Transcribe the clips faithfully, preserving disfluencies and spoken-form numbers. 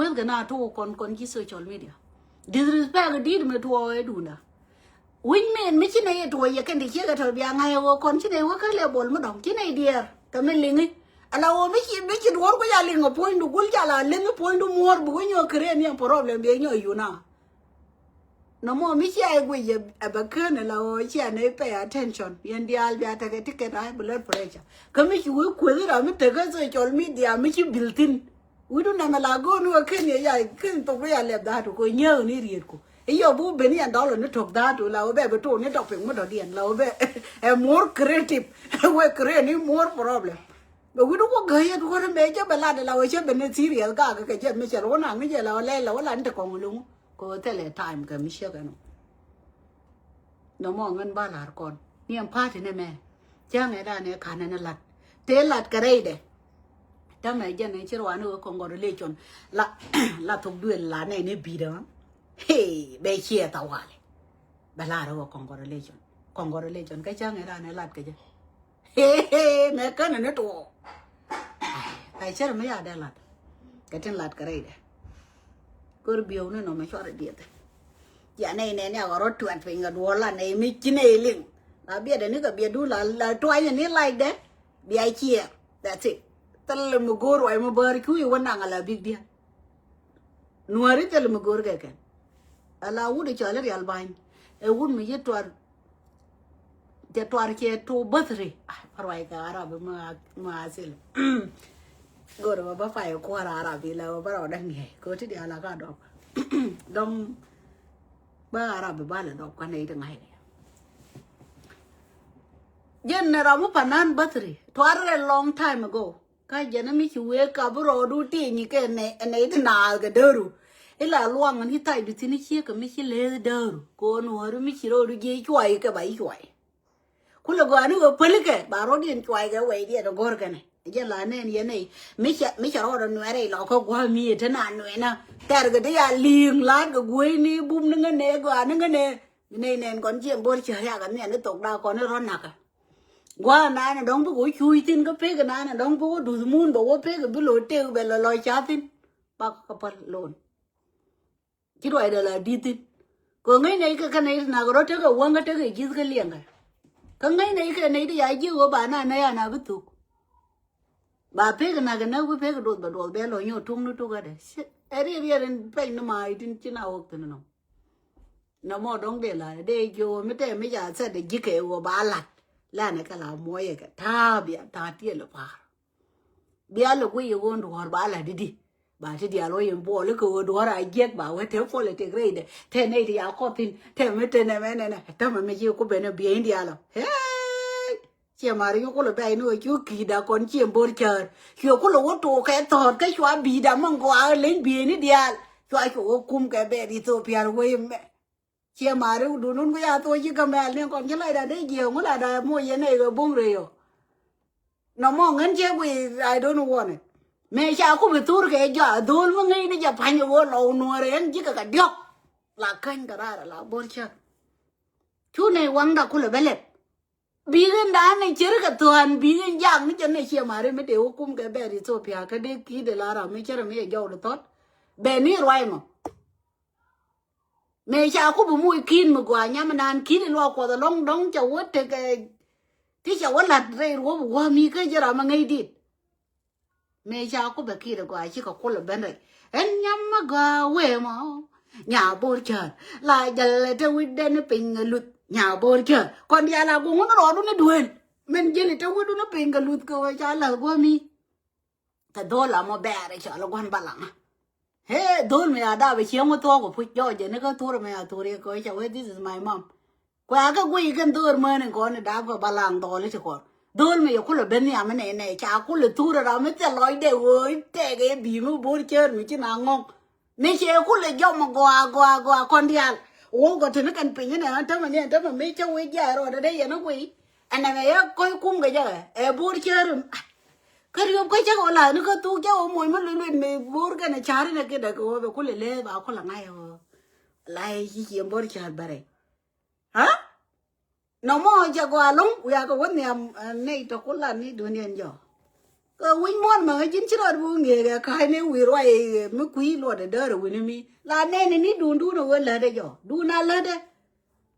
Weth kɛ na tuɔ kɔn kɔn ci social media. Disrespect dit mi tuɔ ɛ dunda. Wi̱ny min mi ci nɛ yɛ tuɔ yɛ kɛn ti ciek ɛ tɔ bia ŋa̱c ɛ wä kɔn ci nɛ wä kä level mi dɔ̱ŋ ci nɛ diɛɛr kɛ mi liŋi. Ala wä mi ci mi ci duɔ̱ɔ̱r ku ca liŋ ɛ puɔ̱nydu gul ca la liŋi puɔ̱nydu muɔ̱ɔ̱r bi wä nyɔk keren yɛn problem bi nyɔk yuna. Nɔmɔ mi cia i̱ guic ɛ bɛ kään ɛ la ɣöö cia nɛ pay attention yɛn diaal bia tekɛ ticket a high blood pressure. Kä mi ci wee kueth ira mi tekä social media mi ci bil thin. Wi̱du nɛmɛ la go̱o̱n wä ken yɛ ya ken thok bi ya lɛp dhaatu kɛ nyääk ni rietku. I̱ yɔ bi wä ben yɛn dɔlɔ ni tok dhaatu la wä bɛ bi tok ni topic mi dɔ̱diɛn la wä bɛ ɛ more creative. Wee create ni more problem. Bɛ wi̱du wä gäyɛ duɔ̱r mɛ cä bɛ lat la wä cä ben ni serious gakɛ kɛ jɛ mi cɛ la wä naŋ ni jɛ la wä lɛl la wä lat ni te kɔŋ loŋ. Kɛ ɣöö thilɛ time kɛ mi ciek ɛnɔ. Nɔmɔ ŋän ba la̱r kɔn ni ɛn party ni mɛ. Cäŋɛ dan ɛ ka̱n ɛn lat tëë lat kɛ rɛydɛ. Tämɛ jɛn ɛ ci ruani wä congratulation la la thok duël la nɛ ni bi̱i̱dɛ. Hey, bɛ ciɛ thawali. Bɛ la̱r wä congratulation. Congratulation kä cäŋɛ dan ɛ lat kɛ jɛ. Mɛ känɛ ni tuɔɔk. Ay cär mi ya dee lat kɛ tin lat kɛ rɛydɛ. Kör bieu ni nɔmɛ cuarɛ dieth. Ya nɛy nɛn ya ɣɔrɔ tuɛt piny kɛ duɔɔr la nɛy mi ci nɛy liŋ. La biɛtdɛ ni kɛ biɛtdu la la tuany ni lacdɛ. Bia ciɛɛr. That's it. Thil mi go̱o̱r ruac mi bäär cu i̱ wä naŋ a la big diɛn. Nuääri thil mi go̱o̱r kɛ kɛn. Ala wut i̱ cɔl i̱ rial ba̱ny ɛ wut mi yi tuar. Cɛ tuar cɛ tu bäthri. Ruac kɛ Arab ma ma asil. Go̱o̱r bä bä pay kuäär Arab ila bä rɔ däŋ yɛ kɛ ti diaal a ka dɔp. Dɔm bä Arab ba lɛ dɔp ka nɛy ti ŋa̱c. Jɛn ni ram mi panan bäthri tuar rɛ long time ago. Ka jɛn mi ci wek ka bi rɔɔdu tieny kɛ nɛ nɛ ti naath kɛ däru. Ila luaŋ ni thac du thin ciek kɛ mi ci leth däru. Ko̱n wäri mi ci rɔɔdu jiɛ cuay kɛ ba i̱ cuay. Kulɛ gɔaa ni wee päli kɛ ba rɔɔdiɛn cuay kɛ wɛy diɛn gɔr kɛnɛ. Jɛn la nɛn yɛn nɛy mi cɛ mi cɛ rɔɔdɛ nuɛrɛ ilɔ kä gua̱a̱ mi te na nuɛnä. Tɛr kɛ di ya li̱i̱ŋ la̱a̱t kɛ guey ni bum ni ŋä nɛ gɔaa ni ŋä nɛ. Mi nɛy nɛn kɔn jiɛn bo̱r cä riak kɛ nhiɛn ni thok da kɔn ni rɔ̱ nakä. Gua̱a̱ nanɛ dɔ̱ŋ bikɛ wä cuuc thi̱n kä pek nanɛ dɔ̱ŋ bikɛ wä duth mun bɛ wä pek bi lo̱ tek bɛ lɔ lɔ ca thi̱n. Bak kä päl lo̱n. Ci ruacdɛ la di̱t thi̱n. Kɛ ŋäc nɛy kɛ kɛ nɛy ti nak rɔ tekɛ wäŋ kä tekɛ ji̱th kä liɛŋkɛ. Kä ŋäc nɛy kɛ nɛy ti ya ji̱ ɣöö ba na nɛy ana bi thuk. Ba pek nak kɛ näk bi pek duɔth bɛ duɔth bɛ lɔ nyɔk tuk ni tuk kädɛ. Ɛ riɛt riɛt in pɛny ni ma itin ci na wäk thi̱n nɔ. Nɔmɔ dɔ̱ŋ dee la dee jiö mi tɛ mi ca thɛt dee ji̱ kɛ ɣöö ba lat. Lanɛ kɛ la muɔyɛ kɛ ta̱a̱ bia ta̱a̱ tiɛl pa̱a̱r. Bia lɛ guiy ɣöö duɔ̱ɔ̱r ba lat di di. Ba ti diaal wä yɛn buɔl ikɛ ɣöö duɔ̱ɔ̱r a jiɛk ba wä te politik rɛydɛ. Te nɛy ti ya kɔthin te mi te nɛmɛ nɛnɛ te mɛ mi ci ku ben ɛ biey in diaal ɔ. Hey! Ciɛ mari cu kulɛ bɛy ni wä cu ki̱i̱da kɔn ciɛ bo̱r cäär. Cuɛ kulɛ wä tok kɛ thɔɔt kä cua bi̱i̱da mi ŋuak leny bieyni diaal. Cua cu wä kum kɛ bɛɛr Ethiopia wee mɛ. Ciɛ mari dun wun ku ya thok ci kä mɛl ni kɔn ci lacda dee jiɛ ŋu lacda moc yɛn nɛy kɛ bo̱ŋ rɛy ɔ. Nɔmɔ ŋän ciɛ guiy I don't want it. Mëë ca ku bi thur kɛ jɔa dho̱l mi ŋäcni jɛ pa̱ny ɛ wä lɔw nuɔ̱ɔ̱rɛ ɛn ji̱ kɛ kɛ diɔ̱k. La käny kɛ raar la bo̱r cäär. Cu nɛy waŋda kulɛ bä lɛp. Bikɛn da̱a̱n ni ceri kɛ thua̱a̱n bikɛn jak ni jɛ ni ciɛ mari mi dee wä kum kɛ bɛɛr Ethiopia kä dee ki̱i̱t dee la ram mi ceri mi yɛ jɔw di thɔt. Bɛ ni ruac mɔ. Mëë ca ku bi muc ki̱i̱t mi gɔaa nyam naan ki̱i̱t in luak kuɔth ɛlɔ̱ŋ dɔ̱ŋ ca wä tekɛ ti ca wä la̱t rɛy ruɔ̱p wä mi kä jɛ ram mi ŋäc dit. Mëë ca ku bɛ ki̱i̱t ɛ gɔaa cikɛ kulɛ ben rɛy. Ɛn nyam mi gɔaa wee mɔ. Nya bo̱r cäär la jäl ɛ te wi̱cdɛ ni piny ɛ luth. Nya bo̱r cäär kɔn diaal a guŋun rɔɔdu ni duel. Min jäl ɛ te wi̱cdu ni piny kɛ luth kɛ wee ca la̱th guämi. Kɛ dho̱l amɔ bɛɛr ɛ cɔl ɛ gua̱n balaŋä. Hee dho̱l mi a dap ɛ cieŋ wä thuɔ̱k ɛ puc jɔɔc jɛ ni kä thur mi a thur yɛ kɛ wee ca wee this is my mom. Kuɛ a kä guiy kɛn dho̱r män in kɔn in daap kɛ balaŋ dhɔli ti kɔn. Dho̱l mi yɛ kulɛ ben nhiam inɛ inɛ ca kulɛ thur ram mi thil lɔcdɛ ɣöö in tɛk ɛ bi̱i̱ mi bo̱r cäär mi ci na ŋɔ̱ŋ. Mi cɛ kulɛ jɔm gɔaa gɔaa gɔaa kɔn diaal. Wä gɔ tini kɛn piny inɛ ɛn tämɛ ni ɛn tämɛ mi cä wec jiac rɔɔdɛ dee yɛn a guiy. Ɛnɛ mɛ yɛ kɔc kum kɛ jɛ ɛ bo̱r cäär in. Kä riöp kä cä kɛ wä la̱th ni kä thuk cä wä moc mi luc luc mi bo̱r kɛn ɛ ca̱r inɛ kidɛ kɛ wä bɛ kulɛ leth ba kulɛ ŋa̱c ɛ wä. La yɛ ci ciɛ bo̱r cäär bɛrɛ. Ha? Nɔmɔ jɛ gɔaa ɛlɔ̱ŋ wiakɛ wä nhiam nɛy tɔ ku lat ni duundiɛn jɔk. Ɛ wi̱c muɔ̱n mɛ kä ji̱n ci rɔɔd bi wä ŋeek ɛ ka̱a̱cni wi̱i̱ ruac ɛ mi kui̱ luɔt ɛ däär ɛ wi̱ni mi la nɛɛni ni duundun ɛ wä lätdɛ jɔ duun a lätdɛ.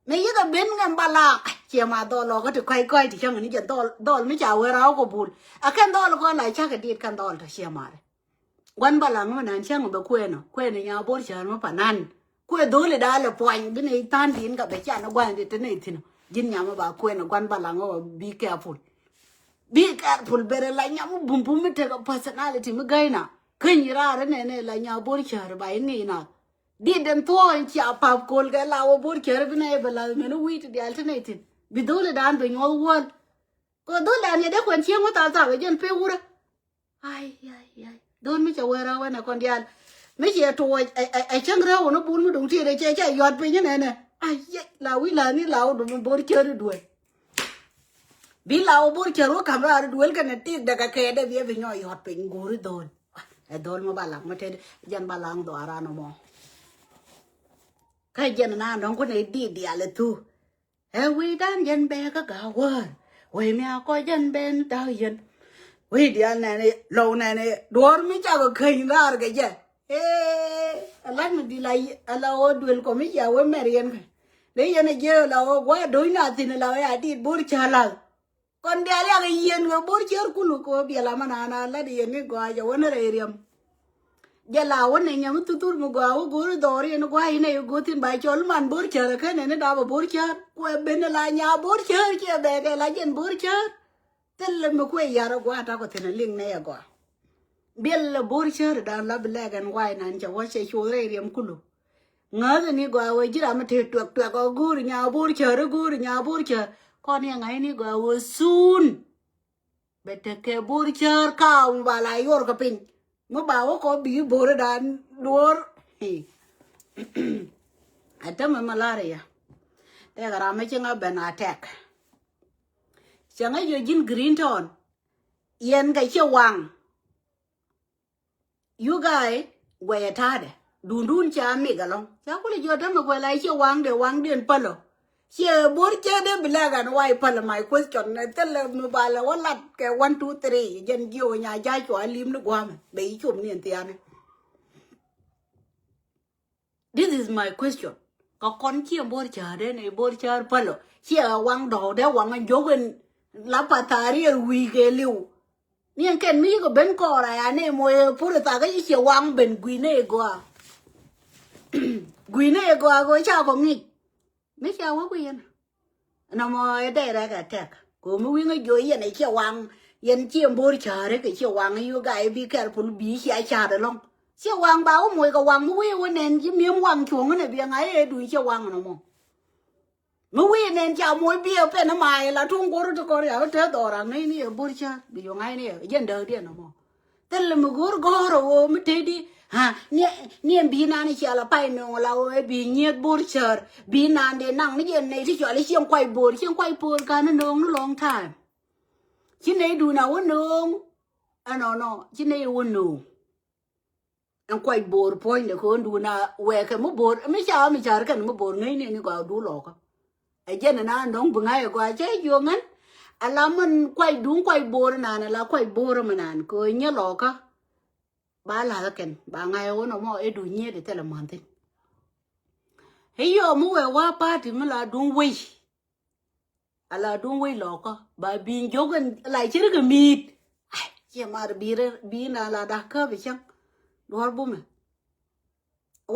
Mëë yikɛ ben ŋɛm ba la ciɛ ma dhɔl lɔkä ti kɔc kɔc ti cäŋ ni jɛ dhɔl dhɔl mi ca wee raw kɔ bul. A kɛn dhɔl kɔn la cakɛ dit kɛn dhɔl tɔ ciɛ marɛ. Gua̱n ba la ŋä mɛ nan cäŋ bɛ kuɛɛnɔ kuɛɛnɔ nya bo̱r cäär mi panan. Kuɛ dholi da lɛ puany bi ni than din ka bɛ can gua̱n di te ni thin. Ji̱n nyam ba kuɛɛnɔ gua̱n ba la ŋä bi careful. Be careful bere la nyam bum bum mi tekɛ personality mi gayna. Keny rarɛ nɛnɛ la nya bo̱r cäär ba iŋic na. Dit den thuɔɔny cia pap kol kɛ la wä bo̱r cäär bi na yɛ bɛ la mɛn wi̱i̱ ti dial ti nɛy thin bi dholi dan bɛ nyuɔth wäl. Kɛ dholi dan yɛ dee kuɛn cieŋ wä thal thal bɛ jɛn pe wurä. Ai ai ai dhol mi cɛ wɛrä wɛnɛ kɔn dial. Mi ciɛ tuɔɔc ɛ cäŋ rɛw wä ni bul mi duŋ ti rɛ cɛ cɛ yɔt piny nɛnɛ. Ai yɛ la wi̱i̱ la ni la wä dum bo̱r cäär duel. Bi la wä bo̱r cär wä ka̱m raar duel kɛnɛ tik däkɛ kɛɛdɛ biɛ bi nyɔ yɔt piny go̱o̱ri dhol. Ɛ dhol mɔ ba laŋ mɔ tɛt jɛn ba laŋ dhɔaran mɔ. Kä jɛn na nɔŋ kunɛ di dial ɛ thu. Ɛ wi̱i̱ dan jɛn bɛ kä ga̱a̱ wäär. Wee mi a kɔc jɛn ben da̱k yɛn. Wi̱i̱ dial nɛni lɔw nɛni duɔ̱ɔ̱r mi cakɔ käny raar kɛ jɛ. Ee alac mi di la ala wä duel kɔ mi cia wä mɛr yɛn kɛ. Dee yɛn a jiɛ la wä gua̱a̱ do̱ny na thin la wä a dit bo̱r cä lath. Kɔn diaal yak yieen kɛ bo̱r cär kulu kɛ wä biɛl amä nana lat yɛn ni gɔaa jɛ wä ni rɛy riɛm. Jɛ la wä ni nyam thuthur mi gɔaa wä go̱o̱r dhɔɔr yɛn ni gɔaa inɛ yɛ go̱o̱r thin ba cɔl man bo̱r cär kɛn ɛn ni dapɛ bo̱r cär kuɛ ben la nya bo̱r cär ciɛ bɛɛkɛ la jɛn bo̱r cär. Thil mi kuɛ yar gua takɔ thin a liŋ nɛ yɛ gɔaa. Biɛl la bo̱r cär dan la bi lɛk ɛn guay nan cɛ wä cɛ cuɔth rɛy riɛm kulu. Ŋäth ni gɔaa wee ji̱ ram mi te tuɛk tuɛk ɔ go̱r nya bo̱r cär go̱r nya bo̱r cär. Kɔn yɛ ŋa̱c ni gɔaa wee sun. Bɛ tekɛ bo̱r cär kaw mi ba la yuɔr kɛ piny. Mi ba wä kɔ bi bo̱r dan duɔr. Atämɛ malaria. Tɛk ram mi ci ŋa ben a tɛk. Cɛ ŋa yɛ ji̱n green town. Yɛn kɛ ciɛ waŋ. You guy guɛyɛ ta̱a̱dɛ dundun ca mik alɔŋ ca kuli jiɔ tämɛ guɛl a ciɛ waŋdɛ waŋdiɛn pälɔ. Ciɛ bo̱r cɛ dee bi lɛk an why pälɔ my question nɛ thilɛ mi balɛ wä lat kɛ one two three jɛn jiɔ nya ja̱ cua lim ni gua̱a̱mɛ bɛ yi com ni ɛn thia̱a̱nɛ. This is my question. Kä kɔn ciɛ bo̱r cäär den ɛ bo̱r cäär pälɔ ciɛ waŋ dɔ̱k dee waŋ jok in la pathari ɛ wi̱i̱ kɛ liw. Ni ɛn kɛn mi yikɛ ben kɔɔr a ya ni moc ɛ pur ɛ thakä ci ciɛ waŋ ben gui̱n ɛ gɔaa. Gui̱n ɛ gɔaa kɛ ca kɔ ŋic. Mi ca wä gui̱n. Nɔmɔ ɛ dɛy rɛk ɛ tɛk kɛ mi wi̱ŋ ɛ jiɔ yɛn ɛ ciɛ waŋ. Yɛn ciɛ bo̱r cäär ɛ kɛ ciɛ waŋ ɛ yo̱ gay bi careful bi ciɛ ca̱a̱t ɛlɔ̱ŋ. Ciɛ waŋ ba wä moc kɛ waŋ mi wi̱i̱ wä nɛn ci mi̱em waŋ cuɔ̱ŋ ɛn ɛ biɛ ŋa̱c ɛ duc ciɛ waŋ nɔmɔ. Mi wi̱i̱ nɛn ca moc biɛ pɛn ɛ ma̱a̱ ɛ la tuŋ go̱r ti kɔr ya wä te dhɔra ŋäcni ɛ bo̱r cäär bi yɔ̱ŋ ŋa̱cni ɛ jɛn dääkdiɛn nɔmɔ. Thil mi go̱o̱r gɔ̱r ɛ ɣöö mi tëëdi. Ha, ni, ni ɛn bi̱i̱ nan i̱ cial a pay nööŋ la ɣöö ɛ bi̱i̱ nyieth bo̱r cär. Bi̱i̱ nan dee naŋ ni jɛ nɛy ti cɔal i̱ cieŋ kuay bo̱r, cieŋ kuay bo̱r kan ni nööŋ ni long time. Ci nɛy duun a wä nööŋ. Ɛnɔnɔ, ci nɛy wä nööŋ. Ɛn kuay bo̱r puɔ̱nydɛ kɛ ɣän duun a wɛɛkɛ mi bo̱r, mi ca mi car kɛn mi bo̱r ŋäcni ni gɔaa duun lɔkä. Ɛ jɛn ɛna nɔŋ bi ŋa̱c ɛ gɔaa cä jiök ŋän. Ala min kuay duŋ kuay bo̱o̱r ɛnan ala kuay bo̱o̱r ɛmɛ nan kɛ ɣöö nyɛ lɔkä. Ba la̱th ɛ kɛn ba ŋa̱c ɛ ɣöö nɔmɔ ɛ duŋ nyiet ɛ thilɛ män thi̱n. Ɛ yɔɔ mi wee wa party mi la duŋ wec. Ala duŋ wec lɔkä ba bi̱i̱ jiök ɛn la ci rikɛ mi̱i̱t. Ai ciɛ mar bi̱i̱ rɛ bi̱i̱ na la da̱k käp ɛ cäŋ. Duɔ̱ɔ̱r bumɛ.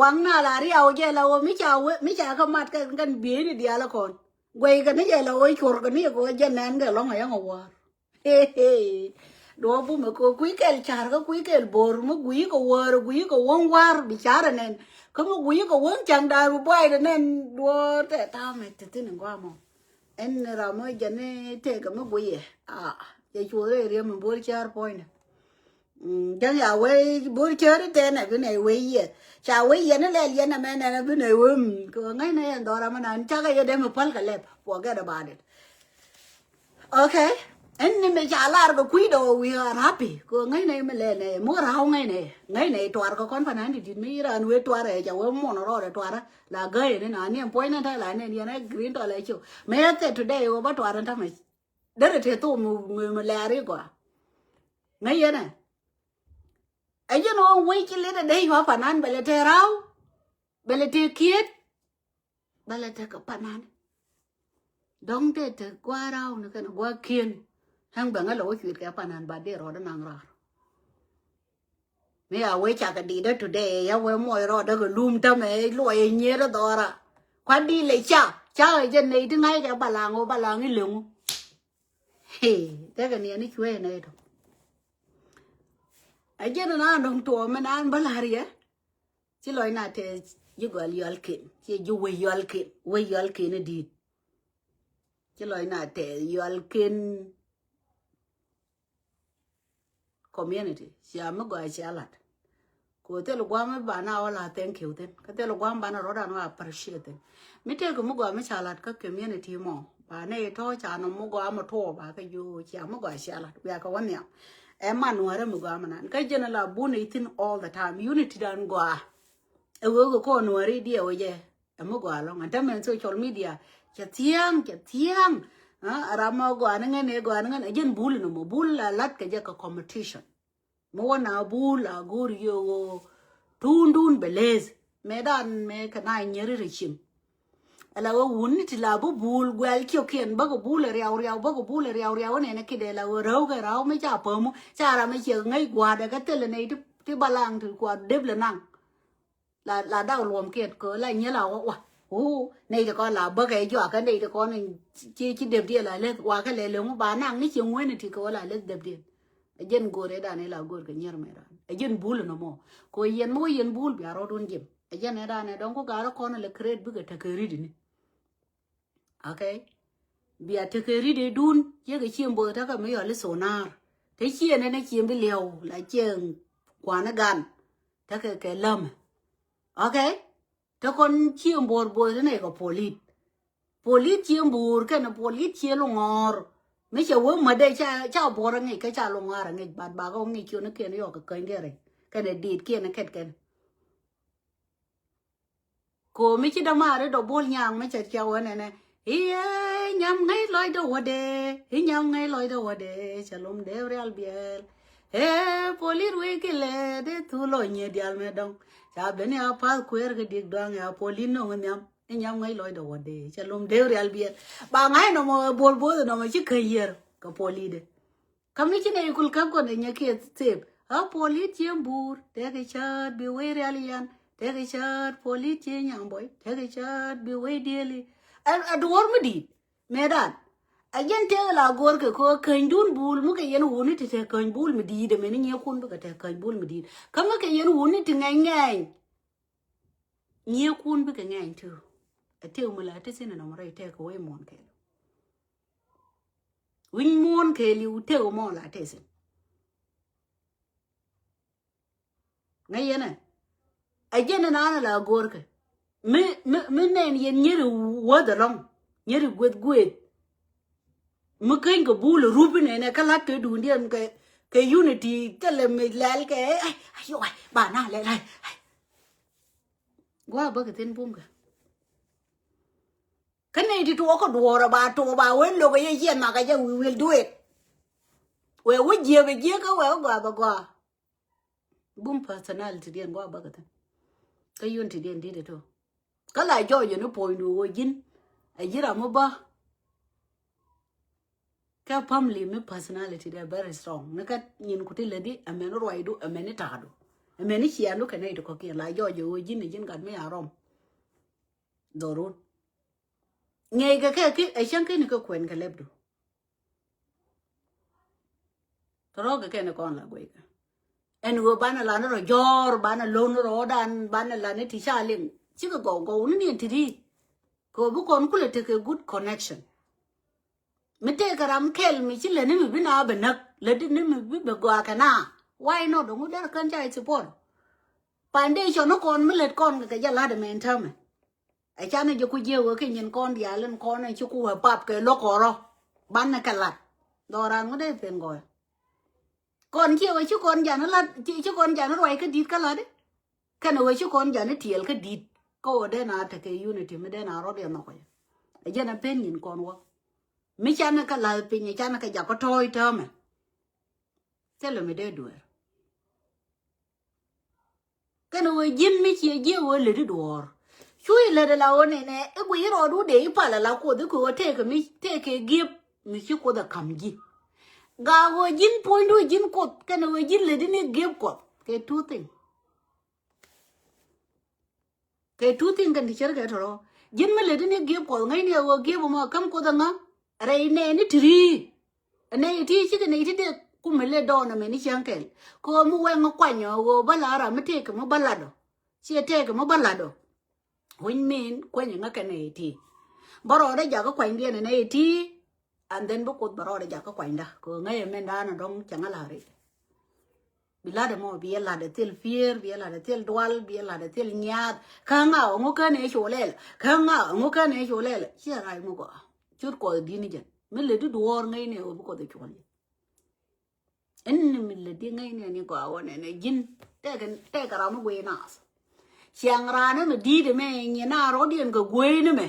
Waŋ na la riaw jɛ la wä mi ca wä mi ca kä mat kɛ kɛn bieyni diaal kɔn. Guey kɛ ni jɛ la wä cuɔr kɛ ni kɛ wä jɛ nɛn kɛ lɔŋ a yäŋ a wäär. Duɔ̱ɔ̱p bumɛ kɛ kui̱ kɛl car kä kui̱ kɛl bo̱r mi gui̱i̱ kɛ wäär gui̱i̱ kɛ wäŋ wäär bi car a nɛn. Kä mi gui̱i̱ kɛ wäŋ caŋ da̱a̱r bi buay dɛ nɛn duɔ̱ɔ̱r tɛ ta̱a̱ mɛ ti thi̱n in gɔaa mɔ. Ɛn ram mi jɛ ni tëëkɛ mi guiyɛ a jɛ cuɔth rɛy riɛm mi bo̱r cäär puɔ̱nydɛ. Jɛn ya wee bo̱r cäär itɛn ɛ bi nɛy wee yieth ca wee yieth ni lɛl yɛn ɛmɛ nɛn ɛ bi nɛy wee mi kɛ ŋäcnɛ yɛn dhɔra mi nan cakɛ yɛ dee mi päl kɛ lɛp forget about it. Okay. Ɛn ni mi ca lar kɛ kui̱ dɔɔ we are happy kɛ ŋäcnɛ mi lɛl nɛ mi raw ŋäcnɛ ŋäcnɛ tuar kɛ kɔn pa nan di dit mi ran wee tuar ɛ ca wee muɔn rɔɔdɛ tuar la gäi ni na ni ɛn puɔ̱ny ni ta la ni ɛn yɛn ɛ green tɔl ɛ ciw mi ɛ thɛ today wee ba tuar ɛn tamɛ. Derɛ tëë thok mi mi lɛɛr i̱ gɔaa. Ŋäc yɛn ɛ. Ɛ jɛn ɣöö wec ci lit ɛ dee yua panan bɛ lɛ tɛ raw, bɛ lɛ tɛ kiet, bɛ lɛ tɛ kɛ panan. Dɔ̱ŋ tɛ tɛ gua̱a̱ raw ni kɛn gua̱a̱ kiɛn. Ɛn bɛ ŋä lɛ wä cuet kɛ panan ba dee rɔɔdɛ naŋ raar. Mi a wee cakɛ di̱i̱t ɛ today ya wee muɔc rɔɔdɛ kɛ lum tämɛ luɔc ɛ nyier ɛ dhɔra. Kua̱t di̱i̱t lɛ ca ca ɛ jɛ nɛy ti ŋa̱ckɛ balaŋ ɣöö balaŋ i̱ leŋu. Hey, tekɛ niɛn i̱ cuee nɛy tɔ. A jɛn na dɔ̱ŋ tuɔɔk mi naan bä la̱r yɛ. Ci lɔc na tɛth ji̱ gɔal yɔalkiɛn, ci ji̱ wec yɔalkiɛn, wec yɔalkiɛn i̱ di̱i̱t. Ci lɔc na tɛth yɔalkiɛn community. Cia mi gɔaa cia lat. Ko thil guam mi ba na wä la thank you thin. Kä thil guam ba na rɔdan wä appreciate thin. Mi tëëk mi gɔaa mi ca lat kä community mɔ. Ba ne tɔ ca nɔ mi gɔaa mi tuɔ ba kä ju cia mi gɔaa cia lat. Wia kä wä nhiam. Ɛ man nuɔrɛ mi gɔaa mi nan. Kä jɛn la bun ithin all the time. Unity dan gɔaa. Ɛ wee kɛ kɔn nuɔri diɛ wä jɛ. Ɛ mi gɔaa lɔŋ ɛn tämɛ social media cɛ thia̱a̱ŋ, cɛ thia̱a̱ŋ. Ɛ ram mɔ gɔaa ni ŋän ɛ gɔaa ni ŋän ɛ jɛn bul ni mɔ bul la lat kɛ jɛ kɛ competition. Mi wä na bul a go̱o̱r yio̱o̱ tundun bɛ leth. Mɛ dan mɛ kɛ na nyeri rɛ cim. Ɛ la wä wun ni ti la bi bul guɛl ciökiɛn bäkɛ bul ɛ riaw riaw bäkɛ bul ɛ riaw riaw nɛnɛ kidɛ la wä räw kɛ raw mi ca pämu ca ram mi ciɛ ŋäc gua̱a̱dɛ kɛ thilɛ nɛy ti balaŋ ti kua̱ dep lɛ naŋ. La la dak luɔm kiɛt kɛ la nyɛ la wä wa. Wu nɛy ti kɔn la bäkɛ jɔak kɛ nɛy ti kɔn ci ci dep diɛ la leth wa kɛ lɛ leŋu ba naŋ ni ci ŋueni ti kɛ wä la leth dep diɛ. Ɛ jɛn go̱r ɛ dan ila go̱r kɛ nyier mɛ dan ɛ jɛn bul nɔ mɔ. Kɛ yɛn mɔ yɛn bul bia rɔɔdun jim ɛ jɛn ɛ dan ɛ dɔŋ ku garɛ kɔn lɛ kret bikɛ tekɛ rit ni. Okay. Bia tekɛ rit idun yekɛ ciem both tekɛ mi yɔl isonar. Te cien ɛn ɛ ciem bi liɛw la cien kuan igan. Tekɛ kɛ lämɛ. Okay. Te kɔn ciem both both te nɛ kɛ polit. Polit ciem boor kɛn polit cie luŋɔɔr. Mi cɛ wee mädɛ ca ca boor aŋic kä ca luŋɔɔr aŋic bat bakɛ wä ŋic cion ikiɛn yɔk kɛ käny diɛ rɛy kɛn ɛ dit kiɛn ɛ kɛt kɛn. Komi ci dämaari dɔ bol nyaŋ mi cɛ cɛ wä nɛnɛ. Iye nyam ŋäc lɔcdä wädɛ. I nyam ŋäc lɔcdä wädɛ. Cɛ lom dee rial biɛl. Ee polit wec ki lɛ dee thul lɔ nyie dial mɛ dɔŋ. Ca ben ya path kueer kɛ dik dɔaŋ ya polit noŋ nhiam. I nyam ŋäc lɔcdä wädɛ. Cɛ lom dee rial biɛl. Ba ŋa̱c nɔmɔ bol both nɔmɔ ci kä yier kɛ polit dee. Kä mi ci nɛ ikul käp kɔn ɛ nyɛ kiɛ thep. A polit ciem buur tɛk i̱ cäät bi wei rial yan tɛk i̱ cäät polit cie nyam bɔy tɛk i̱ cäät bi wei dieli. Ɛ duɔr mi di̱i̱t. Mëë dan a jɛn tëëk la go̱o̱r kɛ kɛ käny dun bul mi kɛ yɛn wuni ti te käny bul mi di̱i̱t ɛmɛn i̱ nyiɛ kun bikɛ te käny bul mi di̱i̱t kä mi kɛ yɛn wuni ti ŋɛny ŋɛny. Nyiɛ kun bikɛ ŋɛny ti ɛ tëëk mi la ti thin ɛnɔmɔ rɛy tëëk kɛ wei muɔn kɛɛl. Wi̱ny muɔ̱ɔ̱n kɛɛliw tëk mɔ la tɛthin. Ŋäc yɛn ɛ a jɛn ɛn an la go̱o̱rkɛ. Mi mi mi nɛn yɛn nyeri wäth ɛlɔ̱ŋ nyeri gueth gueth. Mi keny kɛ bul ɛ rup inɛnɛ kä la̱t kɛ duundiɛn kɛ kɛ unity thilɛ mi lɛl kɛ. Ai ai ba na lɛl ai ai. Gua̱a̱ bäkɛ thin bumkɛ. Kä nɛy ti tuɔɔk kä duɔ̱ɔ̱r ɛ ba tuɔɔk ba wen lo̱k ɛ yɛ ciɛ mak ɛ jɛ we will do it. Wee wä jiëë bɛ jiëë kä wee wä gɔaa bɛ gɔaa. Bum personality diɛn gɔaa bäkɛ thin. Kä yun ti diɛn dit ɛ tɔ. Kä la jɔɔc ɛ ni puɔ̱nydu wä ji̱n ɛ ji̱ ram mi bä. Kɛ family mi personality dɛ very strong ni kä nyin ku ti lätdi ɛmɛn ruacdu ɛmɛn i̱ ta̱a̱du ɛmɛn i̱ ciɛɛndu kɛ nɛy ti kɔ̱kiɛn la jɔɔc ɛ wä ji̱n ɛ ji̱n gat mi a rɔm. Dhorun ŋiɛckɛ kɛ ki ɛ cäŋ keni kɛ kuɛn kɛ lɛpdu. Tɔrɔkɛ kɛn kɔn la guɛckɛ ɛn ɣöö banɛ lan rɔ jɔɔr banɛ lon rɔɔdan banɛ lan ti ca liŋ. Cikɛ gɔw gɔw ni niɛn ti ri kɛ ɣöö bi kɔn kulɛ tekɛ good connection. Mi tëëkɛ ram kɛl mi ci lätni mi bi na bɛ näk lätni mi bi bɛ gɔaa kɛ na. Why not? Ŋu derɛ kän ca i̱ support. Foundation ni kɔn mi lät kɔn kɛ kɛ jɛ la̱t ɛmɛ in term. Ɛ canɛ jɛ ku jiɛ wee kɛ nyin kɔn diaal in kɔn in ci ku wee pap kɛ lo̱k kɔrɔ. Banɛ kɛ la̱t dhɔran ŋu dee pen gɔɔy. Kɔn ciɛ wee ci kɔn jan lat ci kɔn jan ruac kä di̱t kä la̱t i̱. Kɛnɛ wee ci kɔn jan i̱ tiɛɛl kä di̱t kä wee dee na tekɛ unity mi dee na rɔ̱t yɛ nhɔk kɛ jɛ. Ɛ jɛn ɛ pen nyin kɔn wä mi canɛ kɛ la̱th piny ɛ canɛ kɛ jak kä tɔ̱ɔ̱c täämɛ. Thilɛ mi dee dueer. Kɛn ɣöö ji̱n mi ciɛ jiɛ ɣöö lätdi duɔ̱ɔ̱r. Cu ilät ala ɣöö nɛnɛ i̱ guiy rɔɔdu dee i̱ pal ala Kuoth i̱ kɛ ɣöö tëëkɛ mi tëëkɛ giep mi ci Kuoth ɛ ka̱m ji̱. Gaa ɣöö ji̱n puɔ̱nydu ji̱n Kuoth kɛn ɣöö ji̱n lätdi ni giep Kuɔth kɛ two thing. Kɛ two thing kɛn ti cär kɛ tɔrɔ. Ji̱n mi lätdi ni giep Kuɔth ŋäcni ɛ ɣöö giep ɛmɔ ɛ ka̱m Kuoth ɛŋa? Rɛy nɛɛni ti ri̱i̱. Ɛ nɛy ti cikɛ nɛy ti dee kumɛ lɛ dɔɔn ɛmɛ ni cäŋ kɛl. Kɛ ɣöö mi wɛŋ kuany ɛ ɣöö bä la ram mi tëëkɛ mi bä lat ɔ. Ciɛ tëëkɛ mi bä lat ɔ. Which mean kuany ɛŋa kɛ nɛy ti. Bä rɔɔdɛ jakä kuanydiɛn ɛ nɛy ti. And then bi Kuoth bɛ rɔɔdɛ jakä kuanyda kɛ ɣöö ŋäc ɛmɛn da̱a̱n ɛ dɔ̱ŋ cɛ ŋa la̱r i̱. Bi la̱t ɛmɔ bi ɛ la̱t ɛ thil pier, bi ɛ la̱t ɛ thil dual, bi ɛ la̱t ɛ thil nyath. Kä ŋa ŋu kän ɛ cu lɛl, kä ŋa ŋu kän ɛ cu lɛl. Ciɛ rac mi gɔaa. Cut Kuɔth di̱t ni jɛn. Mi lɛ di duɔ̱ɔ̱r ŋäcni ɛ ɣöö bi Kuoth ɛ cuɔl jɛ. Ɛn ni mi lɛ di ŋäcni ɛ ni gɔaa wä nɛnɛ ji̱n. Tɛkɛ, tɛkɛ ram mi guiy naath. Ciaŋ raan ɛmɛ di̱i̱t ɛmɛ nyin a rɔ̱diɛn kɛ gueyni mɛ.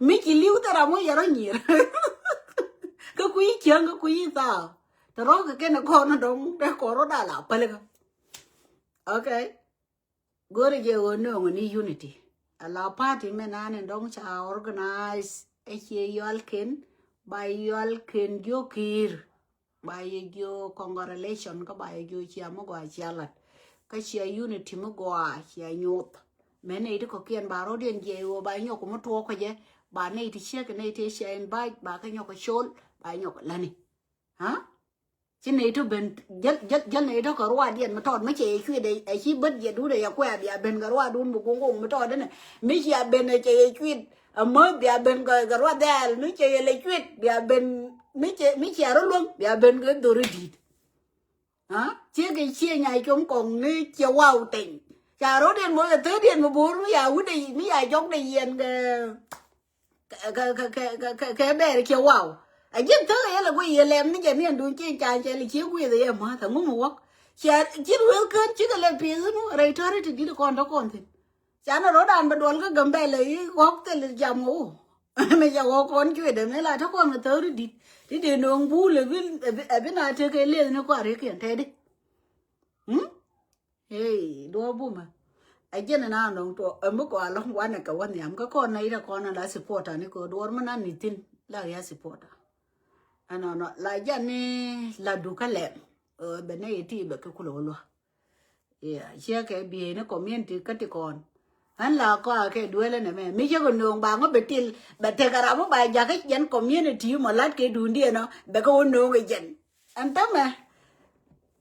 Mi ci li̱w thil ram wä yɛ rɔ nyir. Kä kui̱ cäŋ kä kui̱ thaak. Te rɔ̱ kɛ kɛn kɔn dɔ̱ŋ dee kɔn rɔ dal a pälikä. Okay. Go̱rɛ jɛ ɣöö nööŋ ni unity. Ala party mɛ nani dɔ̱ŋ ca organize ɛ ciɛ yual ken ba yual ken jiök ki̱i̱r. Ba yɛ jiök congratulation kä ba yɛ jiök cia mi gɔaa cia lat. Kä cia unity mi gɔaa cia nyuɔth. Mɛ nɛy ti kɔ̱kiɛn ba rɔ̱diɛn jiɛc ɣöö ba nyɔk mi tuɔɔk kä jɛ ba nɛy ti ciek nɛy ti cia invite ba kä nyɔk kä col ba nyɔk kä lätni. Ha? Ci nɛy tɔ ben jäl jäl jäl nɛy tɔ kɛ ruaadiɛn mi tɔt mi cɛ yɛ cuit ɛ ci bät yɛ duut ɛ yɛ kuɛ bia ben kɛ ruaadun mi guŋ guŋ mi tɔt inɛ mi cia ben ɛ cɛ yɛ cuit. Amäth bia ben kɛ, kɛ ruath dhɛɛl mi cɛ yɛ lɛ cuit bia ben mi cɛ, mi cia rɔ luäŋ bia ben kɛ dhori di̱i̱t. Ha? Ciek kɛ ciek nyay com kɔŋ ni ciɛ waw teny. Ca rɔ̱diɛn mɔ kɛ thädiɛn mi bo̱o̱r mi ya wut dee mi ya jɔk dee yɛn kɛ, kɛ, kɛ, kɛ bɛɛr ciɛ waw. A ji̱n thäk a yɛl a guiy yɛ lɛm ni jɛ ni ɛn duun ci ca cɛ li ciek guiy dhɛ yɛ ma̱th a ŋum a wäk. Cia cin wël kään cikɛ lɛ pi̱i̱th ni rɛy tɔ̱ri ti di̱t kɔn tɔ kɔn thi̱n. Canɛ rɔ̱dan bɛ duɔl kä Gambɛlɛ i̱ ɣɔ̱k thil jam ɣöö mi ca ɣɔ̱k kɔn cuëtdɛ mi la te kɔn kɛ thäri di̱t ti dee no̱o̱ŋ buul ɛ bi, ɛ bi na tekɛ leth ni kɔn a rikiɛn tɛtdi. Hmm? Hey, duɔ̱ɔ̱p bumɛ. A jɛn ɛ na nɔŋ tuɔ ɛ mi kɔn a lɔ̱ŋ wanɛ kɛ wä nhiam kä kɔn na itɛ kɔn a la supporter ni kɛ duɔ̱ɔ̱r mi na ni thi̱n la ya supporter. Ɛnɔnɔ la jɛn ni la dukä lɛm. Ɛ bɛ nɛ yɛ ti bɛ kɛ kulɛ wä lua̱. Yeah, ciɛ kɛ bieyni community kä ti kɔn. Ɣän la kɔakɛ duelä nɛmɛ mi cä kɛ no̱o̱ŋ ba ŋä bɛ til bɛ tekɛ ram mi ba jakä jɛn community mɔ la̱t kɛ duundiɛn ɔ bɛ kɛ wä no̱o̱ŋ kɛ jɛn. Ɛn tämɛ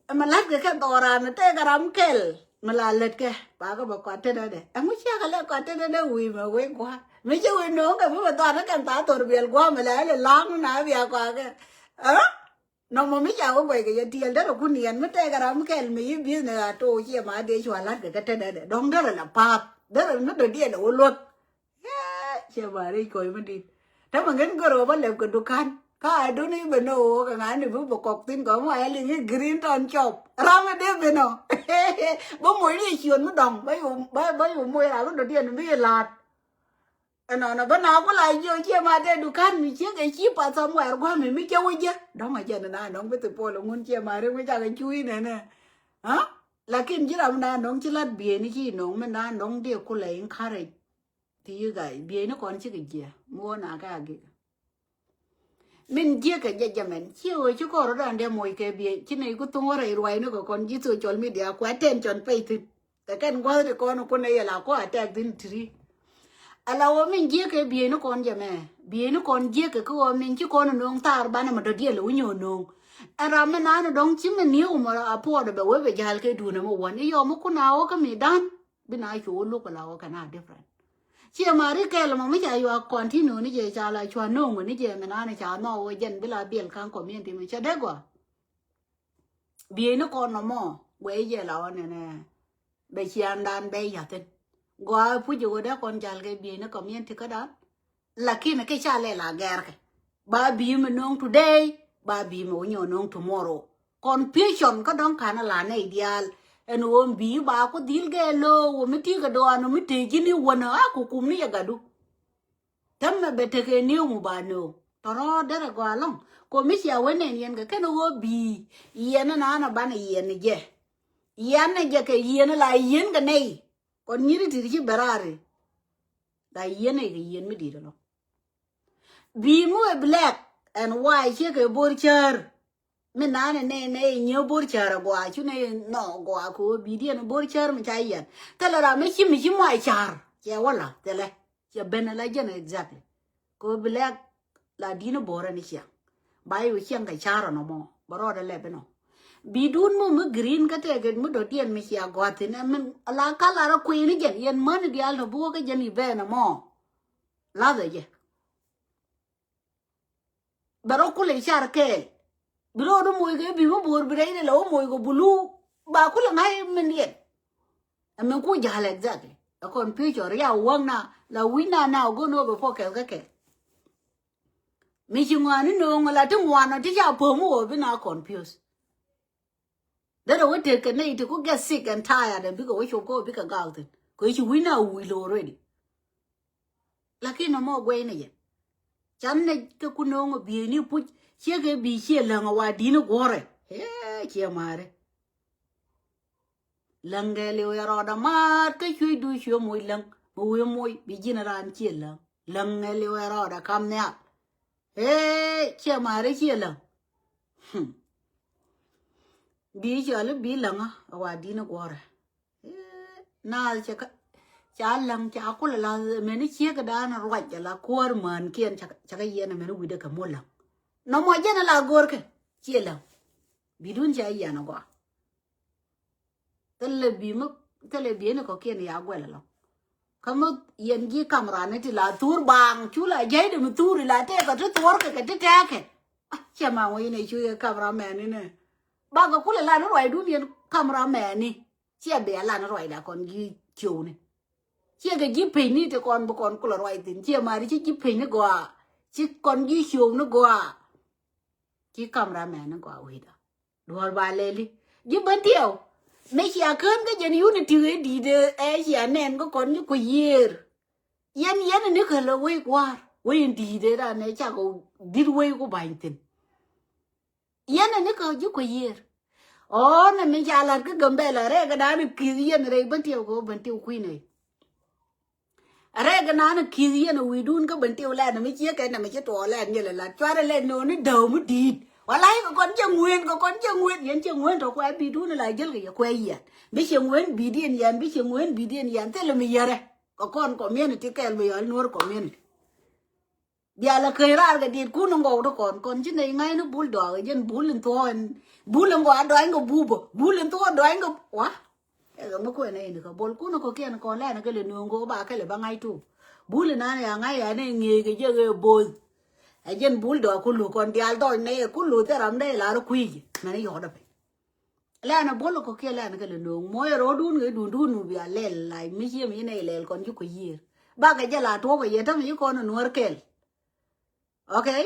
ɛmɛ la̱t kɛ kɛ dhɔran tekɛ ram kɛl mi la lät kɛ ba kɛ bɛ kɔat tetdɛ. Ɛŋu ciɛ kɛ lɛ kɔat tetdɛ wi̱i̱ mɛ wee gua̱a̱ mi cä wee no̱o̱ŋ kɛ mi bɛ dhɔan kɛn tha̱a̱ thor biɛl gua̱a̱ mi la ɛn la̱a̱ŋ na bia kɔakɛ. Ɛ? Nɔmɔ mi ca wä guɛc kɛ jɛ tiɛɛl derɛ kun yɛn mi tɛkɛ ram mi kɛl mi yi business a to̱o̱ ciɛ ma dee cua la̱t kɛ kɛ tetdɛ dɔ̱ŋ derɛ la pa̱a̱th derɛ mi dɔ̱diɛn ɛ wä luäk. Yee ciɛ ma rɛy kɔc mi di̱t. Te mi ŋän gör wä bä lɛp kɛ dukan ka a duni bɛ ni ɣöö kɛ ŋa̱n ni bi bɛ kɔk thi̱n kɛ mɔ ɛ liŋ i̱ green tɔn cɔp ram mi dee ben ɔ. Bä moc ni ciöt mi dɔ̱ŋ bä yu bä yu moc ram mi dɔ̱diɛn mi yi la̱a̱t. Ɛnɔnɔ bä na ku la jiɔ ciɛ ma dee dukan mi ciek ɛ ci path somewhere gua̱mi mi cɛ wä jɛ dɔ̱ŋ a jɛn na nɔŋ bi thi puɔl ŋun ciɛ ma ri mi cakɛ cuy nɛnɛ. Ha? Lakin ji̱ ram na nɔŋ ci lat bieyni ci nɔŋ mi na nɔŋ dee ku la encourage. Ti yi guy bieyni kɔn cikɛ jiɛ mi wä na kɛ a gik. Min jiäkä jɛ jɛ mɛn ciɛ ɣöö ci kɔr rɔ̱dan dee moc kɛ biey ci nɛy ku thoŋ wä rɛy ruacni kɛ kɔn ji̱ social media ku attention pay thi̱n. Kɛ kɛn gua̱th ti kɔn kun ɛ yɛ la kɔ attack thi̱n ti̱ri. Ala ɣöö min jiäkä bieyni kɔn jɛ mɛ bieyni kɔn jiäkä kä ɣöö min ci kɔn no̱o̱ŋ thaar banɛ mɛ dɔ̱diɛl ɛ wi̱ny ɣöö no̱o̱ŋ. Ɛ ram mi naan dɔ̱ŋ ci mi ni̱ew mɔ a puɔɔdɛ bɛ wee bɛ ja̱l kɛ duunɛ mɛ wän i̱ yɔm mi kun a ɣöö kä mi da̱a̱n. Bi na cu wä luk ala wä kɛn a different. Ciɛ ma ri kɛl mɔ mi ca yua continue ni jɛ ca la cua no̱o̱ŋ ni jɛ mi nani ca nhɔk wä jɛn bi la biɛl ka̱n community mi cɛ dee gɔaa. Bieyni kɔn nɔmɔ guɛ jɛ la wä nɛnɛ bɛ ciaŋdan bɛ yathin. Gɔaa puc wä dee kɔn jal kɛ bieyni community kädan. Lakin kɛ ca lɛ la gɛrkɛ ba bi̱i̱ mi no̱o̱ŋ today ba bi̱i̱ mi wä nyɔ no̱o̱ŋ tomorrow. Confusion kä dɔ̱ŋ ka̱n a la nɛy diaal. Ɛn ɣöö mi bi̱i̱ ba ku dhil gɛɛ lo̱o̱ wä mi ti̱i̱ kɛ dɔɔn wä mi tëë ji̱n i̱ wänä a ku kum ni yɛ gatdu. Täämɛ bɛ tekɛ ni̱ew mi ba no̱o̱ŋ tɔ̱rɔ̱ derɛ gɔaa ɛlɔ̱ŋ. Kɔ mi cia wä nɛn yɛn kɛ kɛn ɣöö bi̱i̱ yɛn ni naan a banɛ yɛn ni jɛ. Yɛn ni jɛ kɛ yɛn ni la yɛn kɛ nɛy. Kɔn nyiri ti̱ti̱ ci bɛ raar i̱ la yɛn ni kɛ yɛn mi di̱i̱t ɛlɔ. Bi̱i̱ mi wee black and white ciɛ kɛ bo̱r cäär. Mi naan ɛ nɛy nɛy nyiee bo̱r cäär a gɔaa cu nɛy nɔ gɔaa kɛ ɣöö bi̱i̱diɛn bo̱r cäär mi ca yɛn. Thilɛ ram mi ci mi ci muay ca̱r ciɛ wä la thilɛ. Ciɛ ben ala jɛn exactly. Kɛ ɣöö bi lɛk la di̱n bo̱r ɛn ciaŋ. Ba i̱ wä ciaŋ kɛ ca̱r ɛn ɔmɔ bɛ rɔɔdɛ lɛp inɔ. Bi̱i̱dun mi mi green kä tɛkɛ mi dɔ̱diɛn mi cia gɔaa thi̱n ɛmɛn ala kal a rɔ kui̱ni jɛn yɛn mäni diaal tɔ bi wä kä jɛn i̱ bɛɛn ɛmɔ. Lathɛ jɛ. Bɛ rɔ kulɛ car kɛɛl. Bi rɔ rɔ moc kɛ bi̱i̱ mi bo̱o̱r bi rɛy ni lɛ wä moc kɛ bulu. Ba kulɛ ŋa̱c min yɛn. Ɛ min ku ja̱l exactly. Ɛ kɔn pi̱i̱ cɔr ya wäŋ na la wi̱c na na go̱n wä bɛ puɔ kɛl kä kɛl. Mi ci ŋɔaani no̱o̱ŋ la ti ŋuan ɔ ti ca po̱o̱m wä bi na confuse. Derɛ wä tek kɛ nɛy ti ku get sick and tired and bikɛ wä cop kä wä bikɛ gaak thi̱n. Kɛ ci wi̱c na wi̱i̱ lo̱o̱ already. Lakin nɔmɔ guɛy ni yɛ. Can nɛ kɛ ku no̱o̱ŋ ɔ bieyni puc ciɛ kɛ bi ciɛ läŋ ɔ wa di̱n guɔ̱rɛ. Ee ciɛ ma̱a̱ri. Läŋ kɛ liw ɛ rɔɔdɛ ma̱a̱t kä cuec du cuɛ moc läŋ. Bi wi̱i̱ moc bi ji̱n raan ciɛ läŋ. Läŋ kɛ liw ɛ rɔɔdɛ kam nhial. Ee ciɛ ma̱a̱ri ciɛ läŋ. Hmm. Bi cɔl i̱ bi läŋä ɛ wa di̱n guɔ̱rɛ. Ee naath cɛ kä ca läŋ ca kulɛ la mɛni ciek dan ruac ala kuäär män kiɛn ca kä yɛn mɛni wi̱dɛ kɛ muɔ läŋ. Nɔmɔ jɛn ala go̱o̱rkɛ ciɛ läŋ. Bi dun ca yɛn agɔa. Thilɛ bi mi thilɛ bi ni kɔkiɛn ya guɛl alɔ. Kä mi yɛn ji̱ kamrani ti la thur baaŋ cu la jäy di mi thur ila tɛkɛ ti thuɔrkɛ kɛ ti tɛkɛ. Ciɛ ma ŋuɔ̱c ni cu yɛ kamramɛni ni. Bakɛ kulɛ la ni ruacdun yɛn kamramɛni. Ciɛ bia la ni ruacda kɔn ji̱ ciöwni. Ciɛ kɛ ji̱ pecni ti kɔn bi kɔn kulɛ ruac thin ciɛ mari ci ji̱ pecni gɔaa. Ci kɔn ji̱ ciöwni gɔaa. Ci kamramɛni gɔaa wi̱da. Duɔ̱ɔ̱r ba lɛli ji̱ bän tiɛw. Mi cia kään kä jɛn unity ɣee di̱i̱t ɛ cia nɛn kä kɔn ji̱ ku yiëër. Yɛn yɛn ni kälä wec kua̱r wec in di̱i̱t ɛ ran ɛ cak ɔ di̱t wec ku ba̱ny thi̱n. Yɛn ni kä ji̱ ku yiëër. Ɔ nɛ mi ca la̱t kä Gambɛla rɛɛk ɛ da̱a̱n ki̱th yɛn rɛy bän tiɛw kɛ wä bän tiɛw kui̱n ɛ. Rɛk nan ki̱th yɛn a wi̱i̱dun kä ben tiw lɛn mi ciek kɛn mi ci tuɔɔk lɛn yɛl lat cuarɛ lɛn nööni däw mi di̱i̱t. Walay kɛ kɔn cɛ ŋueen kɛ kɔn cɛ ŋueen yɛn cɛ ŋueen tɔ kuɛ bi̱i̱dun la jäl kɛ yɛ kuɛ yɛn bi cɛ ŋueen bi̱i̱diɛn yɛn bi cɛ ŋueen bi̱i̱diɛn yɛn thilɛ mi yɛrɛ. Kɛ kɔn community kɛɛl mi yɔl nuɔr community. Bialɛ keny raar kɛ diet kun ŋɔw ti kɔn kɔn ci nɛy ŋa̱cni bul dɔaak jɛn bul in thuɔɔk in bul in gɔaa dɔany kɛ bupä bul in thuɔɔk dɔany kɛ wa. Ɛ kɛ mi kuɛn ɛ in kɛ bol kun kɔ kiɛn kɔn lɛn kɛ lɛ nööŋ kɛ ba kɛ lɛ ba ŋa̱c tok. Bul in an ya ŋa̱c ya nɛ ŋi̱eec kɛ jɛ ɣee bo̱o̱th. Ɛ jɛn bul dɔaak ku luk kɔn diaal dɔɔc nɛ yɛ ku luk thil ram dee lar kui̱c mɛn yɔɔdɛ piny. Lɛn a bol kɔ kiɛ lɛn kɛ lɛ no̱o̱ŋ muɔc rɔɔdun kɛ dundun mi bia lɛl lac mi ciɛ mi ci nɛy lɛl kɔn ci kɔ yiër. Bakɛ jɛ la tuɔɔk kɛ yɛ täm ci kɔn a nuɔ̱ɔ̱r kɛl. Okay.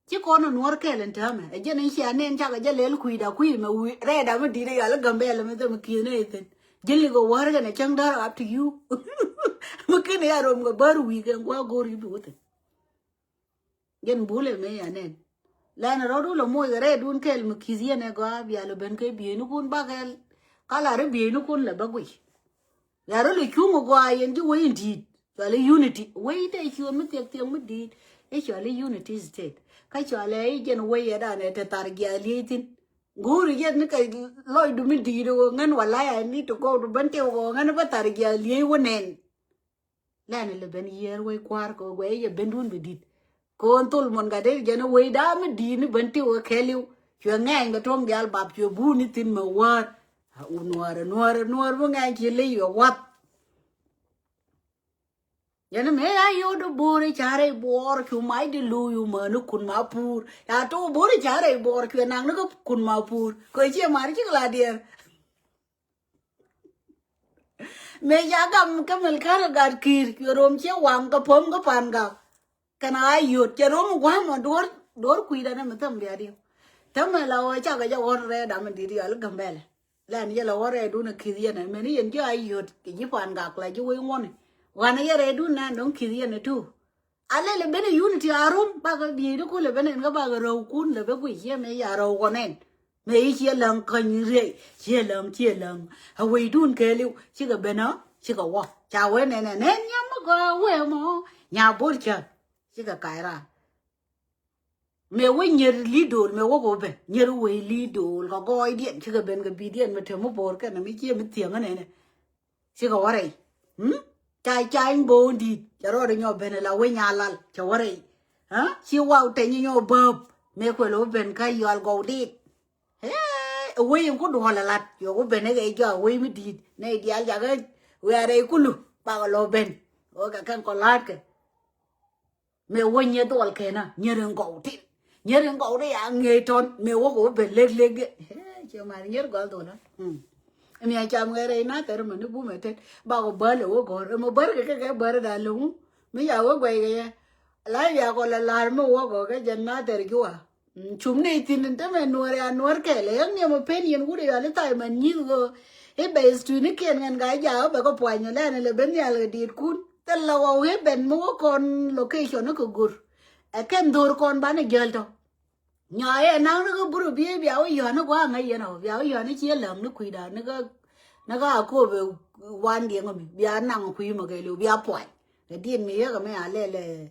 Ci kɔn a nuɔ̱ɔ̱r kɛl in täämɛ ɛ jɛn in cia nɛn cakɛ jɛ lɛl kui̱da kui̱ mɛ wi̱i̱ rɛɛda mi di̱t ɛ yal i̱ Gambɛla mi thɛm ki̱n ɛ ithin. Ji̱n likɛ wäär kɛn ɛ cäŋ däär up to you. Mi kin ɛ ya rom kɛ bär wi̱i̱ kɛn gua̱a̱ go̱o̱r i̱ bi wä thin. Jɛn bulɛ mëë ya nɛn. Lɛn rɔ̱dun lɛ moc kɛ rɛɛdun kɛl mi ki̱th yɛn ɛ gɔaa bia lɛ ben kɛ bieynikun bakɛ. Ka la ri bieynikun lɛ bä guic. Ya rɔ lɛ cuŋ ɛ gɔaa yɛn ji̱ wec in di̱i̱t. Cualɛ unity wec tɛ ciöt mi thiɛk thiɛk mi di̱i̱t. I̱ cualɛ unity state kä cualɛ i̱ jɛn wec yɛ dan ɛ te thar jiaal liey thin. Go̱o̱ri yɛn ni kɛ lɔcdu mi di̱i̱t ɛ ɣöö ŋän walay I need to go to ben tëë ɣöö ŋän bä thar jiaal liey wä nɛn. Lɛn ilɛ ben yiër wec kua̱r kɛ wec yɛ bendun bi di̱t. Kɛ ɣän thol muɔn gat dee jɛn wec da̱a̱ mi di̱t ni ben tiw kɛ kɛliw. Cuɛ ŋɛɛny kɛ tuɔ̱ŋ diaal bap cuɛ buuni thi̱n mɛ wäär. A u nuäärä nuäärä nuäär mi ŋɛɛny ci ley yɛ wath. Yɛn mëë ya yot bo̱o̱ri ca rɛy buɔɔr cu mac di lo̱o̱ yu mäni kun ma puur. Ya to̱ bo̱o̱ri ca rɛy buɔɔr cuɛ naŋ ni kä kun ma puur kɛ ciɛ mari cikɛ la diɛɛr. Mëë ca gam kä mɛl kärä gat ki̱i̱r cuɛ rom ciɛ waŋ kä päm kä pan gak. Kɛn a yot cɛ rom gua̱a̱m ɔ duɔ̱r duɔ̱r kui̱dɛ ni mi thäm bia diw. Thämɛ la ɣöö cakɛ jɛ ɣɔ̱r rɛɛda mi di̱t yɔl i̱ Gambɛla. Lɛn yɛ la ɣɔ̱r rɛɛdun a ki̱th yɛn ɛ mɛn i̱ yɛn ji̱ a yot kɛ ji̱ pan gak la ji̱ wec ŋuɔ̱ni. Ɣän a yɛ rɛɛdun nɛn dɔ̱ŋ ki̱th yɛn ɛ tuur. A lɛ lɛ ben ɛ unity a rum, bakɛ bieyni ku lɛ ben ɛn kä bakɛ rɛw kun lɛ bɛ guic yɛ mɛ ya rɛw kɔnɛn. Mɛ i̱ ciɛ läŋ käny riey, ciɛ läŋ, ciɛ läŋ. A wecdun kɛɛliw cikɛ ben ɔ, cikɛ wä ca wee nɛnɛ nɛn nyam mi gɔaa wee mɔ. Nya bor cä cikɛ kac raa. Mɛ wä nyier li̱do̱l, mɛ wä kɛ wä ben nyier wee li̱do̱l kɛ gɔɔydiɛn cikɛ ben kɛ bi̱i̱diɛn mɛ te mi bo̱o̱r kɛn mi ciɛ mi thiäŋä nɛnɛ. Cikɛ wä rɛy. Hmm? Ca cany bo̱o̱n di̱i̱t cɛ rɔɔdɛ nyɔ ben la wee nya lal cɛ wä rɛy. Ha? Ci waw tɛny nyɔ bääp mɛ kuɛ lɛ wä ben kä yɔal gɔw di̱i̱t. Hee, ɛ wee in ku duɔl a lat yɔ wä ben ɛ kɛ jɔak wee mi di̱i̱t nɛ diaal jakä wee a rɛy kulu bakɛ lɔ ben. Wä kɛ kɛn kɔ la̱a̱tkɛ. Mëë wä nyɛ dhɔl kɛn a nyɛ rin gɔw tin. Nyɛ rin gɔw tin ya ŋee tɔn mëë wä kɛ wä ben lek lek diɛ. Cɛ mar nyɛ ri gɔl dhɔl a. Mi a cam ŋee rɛy na thɛr mɛ ni bumɛ tet ba kɛ bäl ɛ wä gɔr mɛ bär kɛ kɛ kɛ bär da loŋ. Mi ya wä guɛy kɛ yɛ la ya kɔ la lar mi wä gɔ kɛ jɛ na thɛr jua. Cum ni thin in tämɛ nuɔr ya nuɔr kɛɛl ɛ yɛn niɛm ɔ pen yɛn wut ɛ yɔal i̱ tha̱a̱c man nyi̱th ɣöö i̱ bɛ i̱ stui̱ni kiɛn ŋɛn ka jaak ɣä bɛ kɛ puany ɔ lɛn ɛ lɛ ben nhial kɛ di̱i̱t kun. Thil lɛ ɣɔw i̱ ben mi wä kɔn location ni kɛ go̱r ɛ kɛn dho̱r kɔn banɛ jäl tɔ. Nyɔa yɛ naŋ ni kä bur ɔ biee bia wä yɔ̱a̱n ni gua̱a̱ ŋäc yɛn ɔ bia wä yɔ̱a̱n ni ciɛ läŋ ni kui̱da ni kä ni kä a koop ɛ wan diɛŋ ɔ mi bia naŋ kui̱ mɔ kɛ liw bia puany. Kɛ di̱i̱t mi yäk ɛ mi a lɛl ɛ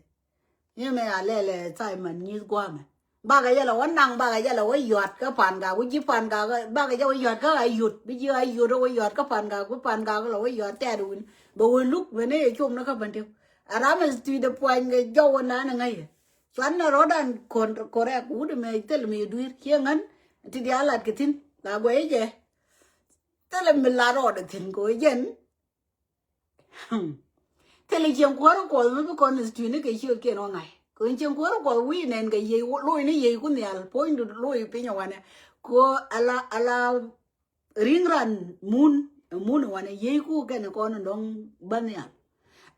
Yemɛ a lɛl ɛ Simon nyi̱th gua̱a̱mɛ. Bakɛ jɛ lɛ wä naŋ bakɛ jɛ lɛ wä yɔ̱a̱t kä Pangak wä ji̱ Pangak bakɛ jɛ wä yɔ̱a̱t kä Ayut bi ji̱ Ayut wä yɔ̱a̱t kä Pangak bi Pangak lɛ wä yɔ̱a̱t tɛ̈t wun bɛ wä luk bɛ ni yɛ com ni kä Bentiu. A ram ɛ tui̱dɛ puany kɛ jɔw wä nan ɛ ŋäcɛ. Cuan ni rɔ̱dan correct wut mɛ thil mi dui̱r ciɛ ŋän ti diaal lat kɛ thi̱n la guɛy jɛ. Thil mi lat rɔɔdɛ thi̱n kɛ wä jɛn. Thilɛ cieŋ kuäärä kuɔth mi bi constitute ni kɛ ciötkiɛn wä ŋa̱c kɛ cieŋ kuäärä kuɔth wi̱i̱ nɛn kɛ yiey loc ni yiey ku nhial puɔ̱nydu loc piny wanɛ. Kɛ ala ala ri̱ŋ ran mun mun wanɛ yiey ku kɛn kɔn dɔ̱ŋ bä nhial.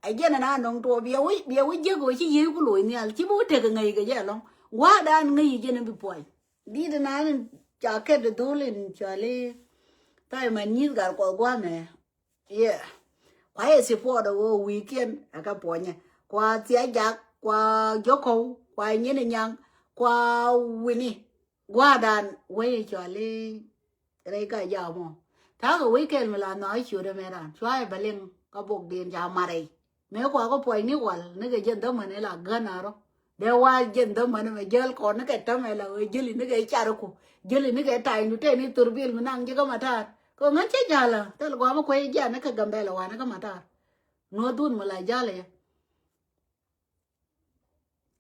Ɛ jɛn ɛn a nɔŋ tuɔ biɛ wi̱c biɛ wi̱c jiäk ɣöö ci yiey ku loc nhial ci bi wä tek ŋäc kɛ jɛ ɛlɔ̱ŋ. Wa̱a̱dan ŋäc yi jɛn bi puɔ̱ny di̱t ɛn a ni ca kɛt dhol in cɔali. Tha̱a̱c man nyi̱th gat kuɔth gua̱a̱mɛ. Yeah. Kua yɛ support ɛ wä weekend ɛ kä puɔnyɛ. Kua Thia̱c Jak, kua Jɔkɔw, kua Nyin Nyaŋ, kua Wini. Gua̱a̱dan wee cɔali rɛy ka jaw mɔ. Ta̱a̱ kɛ weekend mi la nhɔakä ciötdɛ mɛ raan cua yɛ bɛ liŋ kä bok diɛn ca mat rɛy. Mëë kua kä puɔny ni wal ni kɛ jɛn dhämän ila gän arɔ. Dee wal jɛn dhämän mɛ jäl kɔn ni kɛ tämɛ la wee jäli ni kɛ car ku jäli ni kɛ ta̱a̱ indu tɛn ni thor bil mi naŋ ji̱ kä matar. Kɛ ŋän cä ja̱lä thil guamä kuec jian ni kɛ Gambɛla wan ni kä matar. Nuɔ̱th dhun mi la ja̱lä yɛ.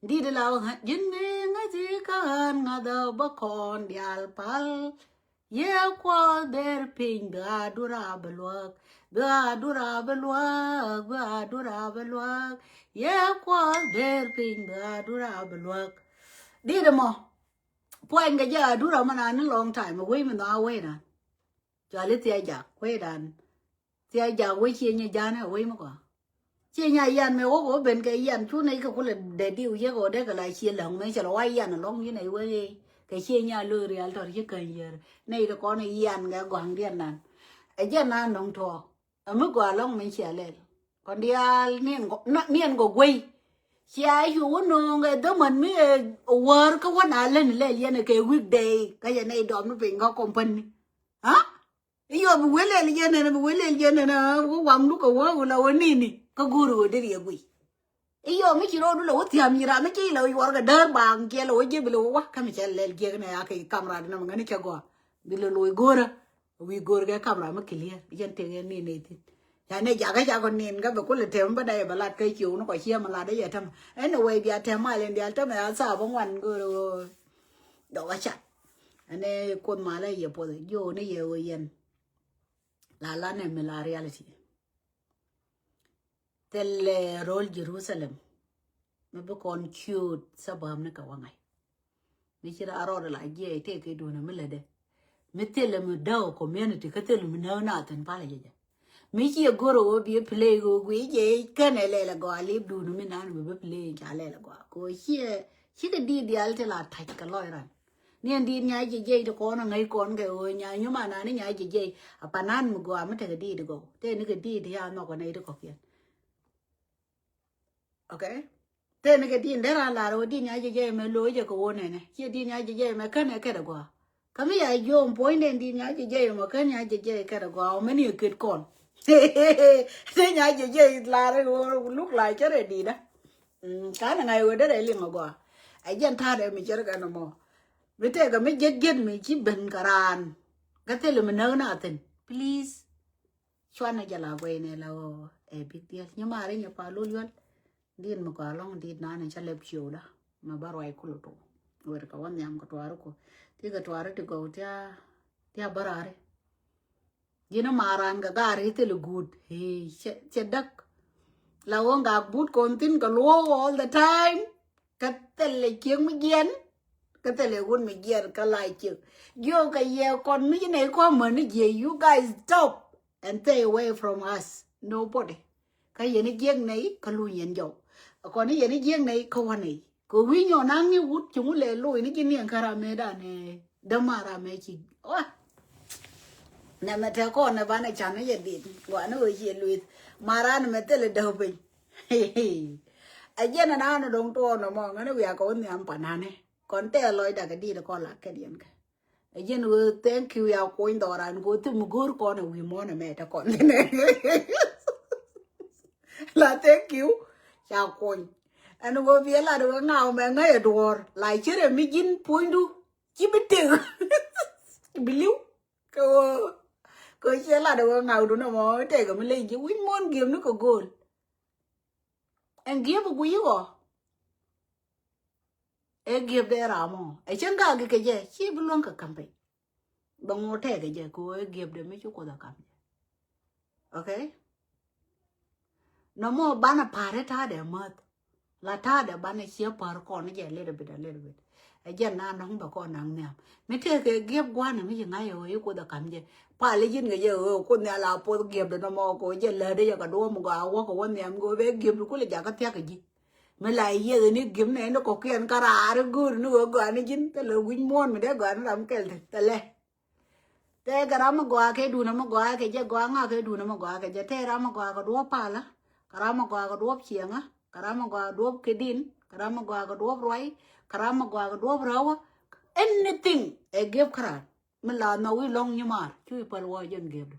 Di̱t la wä ŋa̱c ji̱n ni ŋa̱c i̱ kään ŋa̱th ɛ bä kɔn diaal pal. Yɛ kuɔth ber piny bi a dura bi luäk, bi a dura bi luäk, bi a dura bi luäk. Yɛ kuɔth ber piny bi a dura bi luäk. Di̱t mɔ puany kɛ jɛ a dura mɔ na ni long time wec mi nhɔa wec na. Cɔali Thia̱c Jak wec dan. Thia̱c Jak wec ciɛ nyɛ ja̱a̱n ɛ wec mi kɔa. Ciɛ nya yan mɛ wä kɛ wä ben kɛ yan cu nɛy kɛ kulɛ dɛ diw yek ɔ dee kɛ la ciɛ läŋ mɛ cɛ lɛ wa yan alɔŋ yi nɛy wee kɛ ciɛ nya lo̱c rial tɔr ci käny yär nɛy ti kɔn yan kɛ gɔ̱a̱ŋ diɛn nan. Ɛ jɛn nan nɔŋ tuɔɔk ɛ mi gɔaa alɔŋ mɛ cia lɛl kɔn diaal niɛn gɔ guey. Cia cu wä no̱o̱ŋ ɛ dhämän mi ɛ wäär kä wä na län lɛl yɛn ɛ kɛ weekday kä yɛ nɛy dɔm ni piny kä company. Ha? Iyɔ bi welel jɛ nɛn bi welel jɛ nɛn wä waŋdu kɛ wä wula wä nini kä go̱o̱ri wä deri yɛ guiy. Iyɔ mi ci rɔɔdu lɛ wä thiam nyi ram mi ci lɛ wä yuɔr kɛ däär baaŋ kiɛ lɛ wä jɛ bi lɛ wä wä kä mi cɛ lɛl jiɛk nɛ ya kɛ kamra di nɔmɔ ŋäni cɛ gɔaa bi lɛ loc go̱o̱rä. Wi̱i̱ go̱o̱r kɛ kamra mi clear bi jɛn tëk yɛn ni nɛ thi̱n. Ca nɛ jakä ca kɔ nin kä bɛ kulɛ tɛm bä dayɛ bɛ lat kä ciw ni kɔ ciɛ mi lat dayɛ tɛm. Anyway bia tɛm mal in dial tɛm ya thaap bä ŋuan go̱o̱r. Dɔk a cat. Ɛn ɛ kuoth malä yɛ puɔth jiö ni yɛ ɣöö yɛn. La lanɛ mi la reality. Thilɛ ro̱l Jerusalem mi bi kɔn ciööt thabäm ni kɛ waŋac. Mi ci raa rɔɔdɛ la jiɛc tëë kɛ duundɛ mi lätdɛ. Mi thilɛ mi däk community kä thilɛ mi nääk na thi̱n palɛ jɛ jɛ. Mi ciɛ go̱r ɣöö bi play ɣöö guic jɛ kɛnɛ lɛl agɔaa lip duundɛ mi nan mi bi play ca lɛl agɔaa kɛ ɣöö ciɛ cikɛ diit diaal ti la ta̱c kɛ lɔc ran. Niɛn diit nya jiɛ jiɛc ti kɔn a ŋäc kɔn kɛ ɣöö nya nyuma nani nya jiɛ jiɛc a panan mi gɔaa mi tekɛ diit gɔw tëë ni kɛ diit ya nhɔk kɛ nɛy ti kɔ̱kiɛn. Okay. Tëë ni kɛ din dee raan lar ɣöö din nya jɛ jɛ mɛ lo̱o̱ jɛ kɛ ɣöö nɛnɛ ciɛ din nya jɛ jɛ mɛ känɛ kɛt ɛ gɔaa. Kä mi ya jiɔam puɔ̱nydɛn din nya jɛ jɛ mɛ kän nya jɛ jɛ kɛt ɛ gɔaa mɛ ni ɛ ket kɔn. Tëë nya jɛ jɛ lar ɣöö luk la cärɛ di̱i̱dä. Kanɛ ŋa̱c ɣöö derɛ liŋ ɛ gɔaa. Ɛ jɛn ta̱a̱dɛ mi cärɛ kɛn ɛmɔ. Mi tëëkɛ mi jiɛt jiɛt mi ci ben kɛ raan. Kä thilɛ mi näk na thi̱n. Please. Cuanɛ jɛ la guɛy nɛ la ɣöö ɛ big deal. Nyi maari nyɛ pa lol yual. Dit mi gɔaa lɔŋ dit nanɛ cä lɛp ciöwdä. Mɛ bä ruac kulɛ tok. Wet kɛ wä nhiam kɛ tuaari ku ti kɛ tuaari ti gɔw tia tia bä raari. Ji̱n ma raan kɛ gaari thilɛ guut. Cɛ däk. La ɣöö ŋak but kɔn thi̱n kɛ luɔ̱k all the time. Kä thilɛ ciek mi jiɛn. Kä thilɛ wut mi jiɛn kä la ciek. Jiök kɛ yɛ kɔn mi ci nɛy kɔn mäni jiɛ, you guys stop and stay away from us. Nobody. Kä yɛn i̱ jiɛk nɛy kä luny yɛn jɔw. Kɔn i̱ yɛn i̱ jiɛk nɛy kä wä nɛy. Kɛ wi̱i̱ nyɔn naŋ ni wut ci ŋu lɛ loc ni ji̱ niɛn kä ram mëëdan ɛ däma ram ɛ ci. Wa. Nɛmɛ tɛ kɔn ɛ banɛ can ni yɛ dit guani wee ciɛ lueth. Ma ran mɛ thilɛ däk piny. Ɛ jiɛn ɛ naan ɛ do̱ŋ tuɔɔn ɛ mɔ ŋäni wiakɛ wä nhiam pa nani. Kɔn tɛ lɔcda kɛ dit ɛ kɔn la kɛn yɛn kɛ. Ɛ jiɛn ɣöö thank you ya kuɔny dhɔran kɛ ɣöö thim mi go̱o̱r kɔn ɛ wi̱i̱ muɔ̱ɔ̱n ɛmɛ te kɔn. La thank you ca kuɔny. Ɛn ɣöö biɛ lat ɣöö ŋaw mɛ ŋäc ɛ duɔ̱ɔ̱r la cierɛ mi ji̱n puɔ̱nydu ci bi tëk. Ci bi li̱w kɛ ɣöö kɛ ɣöö ciɛ lat ɣöö ŋawdun ɛmɔ tëkɛ mi leny ji̱ wi̱c muɔ̱ɔ̱n giëmni kɛ go̱o̱l. Ɛn giëp ɛ gui̱c i̱ ɣɔɔ. Ɛ giëp dee ram ɔ ɛ cäŋ ka gikɛ jɛ ci bi luäŋ kɛ campaign. Bɛ ŋot tɛkɛ jɛ kɛ ɣöö ɛ giëp dee mi ci Kuoth ɛ kam jɛ. Okay. Nɔmɔ banɛ pa̱a̱ri ta̱a̱dɛ mäth. La ta̱a̱dɛ banɛ ciɛ pa̱a̱r kɔn jɛ a little bit, a little bit. Ɛ jɛn na nɔŋ bɛ kɔn naŋ nhiam mi tëëkɛ giëp gua̱a̱nɛ mi ci ŋa̱c ɛ ɣöö i̱ Kuoth ɛ kam jɛ. Pal i̱ ji̱n kɛ jɛ ɣöö Kuoth Nhial a puɔth giëpdɛ nɔmɔ kɛ ɣöö jɛ lätdɛ jɛ kɛ duɔ̱ɔ̱m gɔaa wäkɛ wä nhiam kɛ ɣöö bɛ giëpdu kulɛ jakä thia̱k kɛ ji̱. Mi la yieth ni gi̱m nɛ ni kɔkiɛn kä raar i̱ go̱o̱r ni ɣöö gɔaa ni ji̱n thilɛ wi̱c muɔ̱ɔ̱n mi dee gɔaa ni ram kɛl thi̱n thilɛ. Tëë kɛ ram mi gɔaa kɛ duun mi gɔaa kɛ jɛ gɔaa ŋa kɛ duun mi gɔaa kɛ jɛ tëë ram mi gɔaa kɛ duɔ̱ɔ̱p palä. Kɛ ram mi gɔaa kɛ duɔ̱ɔ̱p ciɛŋä. Kɛ ram mi gɔaa duɔ̱ɔ̱p kɛ din. Kɛ ram mi gɔaa kɛ duɔ̱ɔ̱p ruac. Kɛ ram mi gɔaa kɛ duɔ̱ɔ̱p räwä. Anything ɛ gift kä raan. Mi la nhɔk wi̱i̱ lɔ̱ŋ nyi maar cu i̱ päl wä jɛn gift.